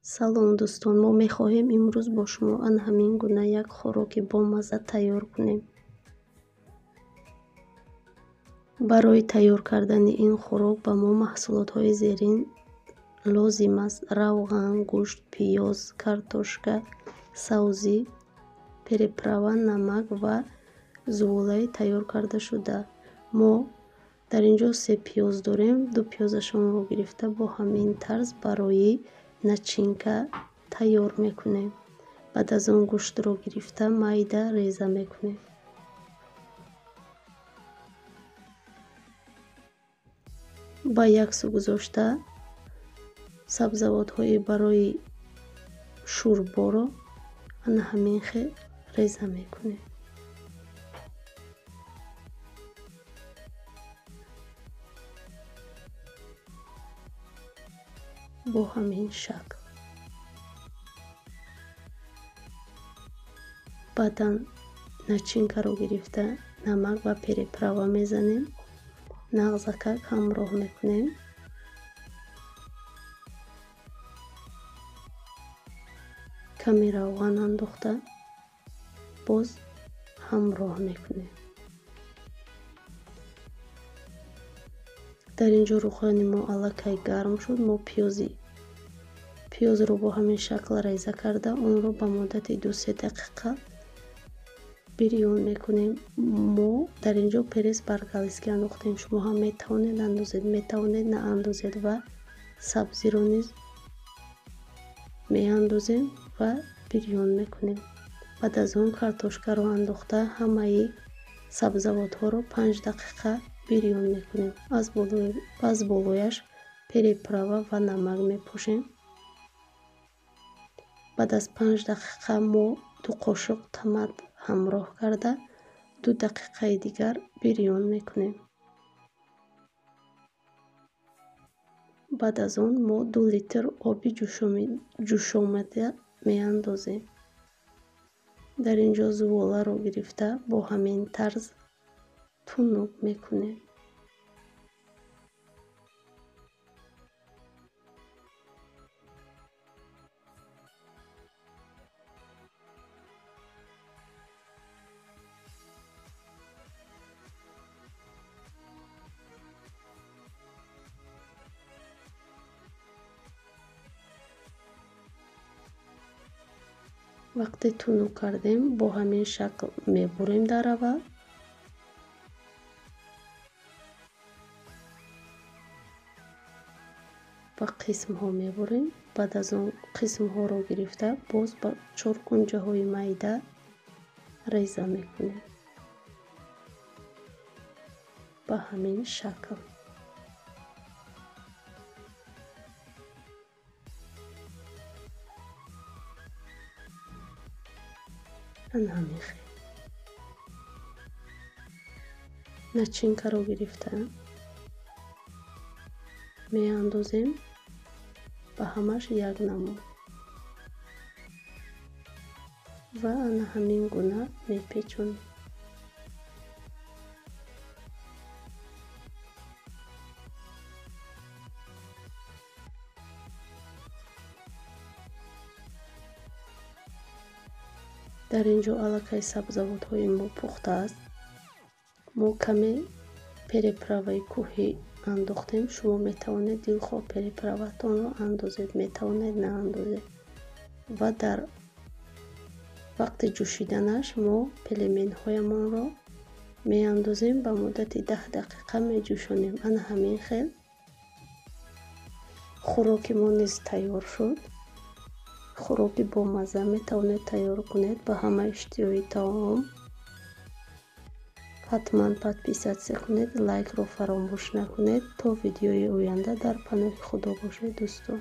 Салом дӯстон, мо мехоҳем имрӯз бо шумо ана ҳамин гуна як хӯроки бомазза тайёр кунем. Барои тайёр кардани ин хӯрок ба мо маҳсулотҳои зерин лозим аст: равған, гӯшт, пиёз, картошка, савзӣ, приправа, намак ва зуволаи тайёр карда шуда. Мо дар ин ҷо 3 пиёз дорем. 2 пиёзашонро гирифта бо ҳамин тарз барои начинка тайёр мекунем. Баъд аз он гӯштро гирифта майда реза мекунем. Ба як сӯ гузошта сабзавотҳои барои шӯрборо ана ҳамин хел реза мекунем. Бо ҳамин шакл. Баъдан начинкаро гирифта намак ва приправа мезанем. Нағзакак ҳамроҳ мекунем. Каме равған андохта боз ҳамроҳ мекунем. Дар ин ҷо рӯғани мо аллакай гарм шуд. Мо пиёзро бо ҳамин шакл реза карда онро ба муддати 2-3 дақиқа бирён мекунем. Мо дар ин ҷо перец баргалиски андохтем. Шумо ҳам метавонед андозед, метавонед наандозед ва сабзиро низ меандозем ва бирён мекунем. Баъд аз он картошкаро андохта ҳамаи сабзавотҳоро 5 дақиқа бирён мекунем. Аз болояш приправа ва намак мепошем. Баъд аз 5 дақиқа мо 2 қошуқ томат ҳамроҳ карда 2 дақиқаи дигар бирён мекунем. Баъд аз он мо 2 литр оби ҷӯшомада меандозем. Дар ин ҷо зуволаро гирифта бо ҳамин тарз тунук мекунем. Вақте тунук кардем, бо ҳамин шакл мебурем дар аввал. Ба қисмҳо мебурем. Баъд аз он қисмҳоро гирифта боз ба 4 кунҷаҳои майда реза мекунем. Ба ҳамин шакл. Ана ҳамин хел. Начинкаро гирифта меандозем ба ҳамаш як намуд ва ана ҳамин гуна мепечонем. Дар ин ҷо аллакай сабзавотҳои мо пухта аст. Мо каме приправаи кӯҳӣ андохтем. Шумо метавонед дилхоҳ приправатонро андозед, метавонед наандозед. Ва дар вақти ҷӯшиданаш мо пельменҳоямонро меандозем, ба муддати 10 дақиқа меҷӯшонем. Ана ҳамин хел хӯроки мо низ тайёр шуд. Хӯроки бомазза метавонед тайёр кунед ба ҳама иштиҳои таом. Ҳатман подписатсия кунед, лайкро фаромӯш накунед. То видеои оянда дар паноҳи Худо бошед дӯстон.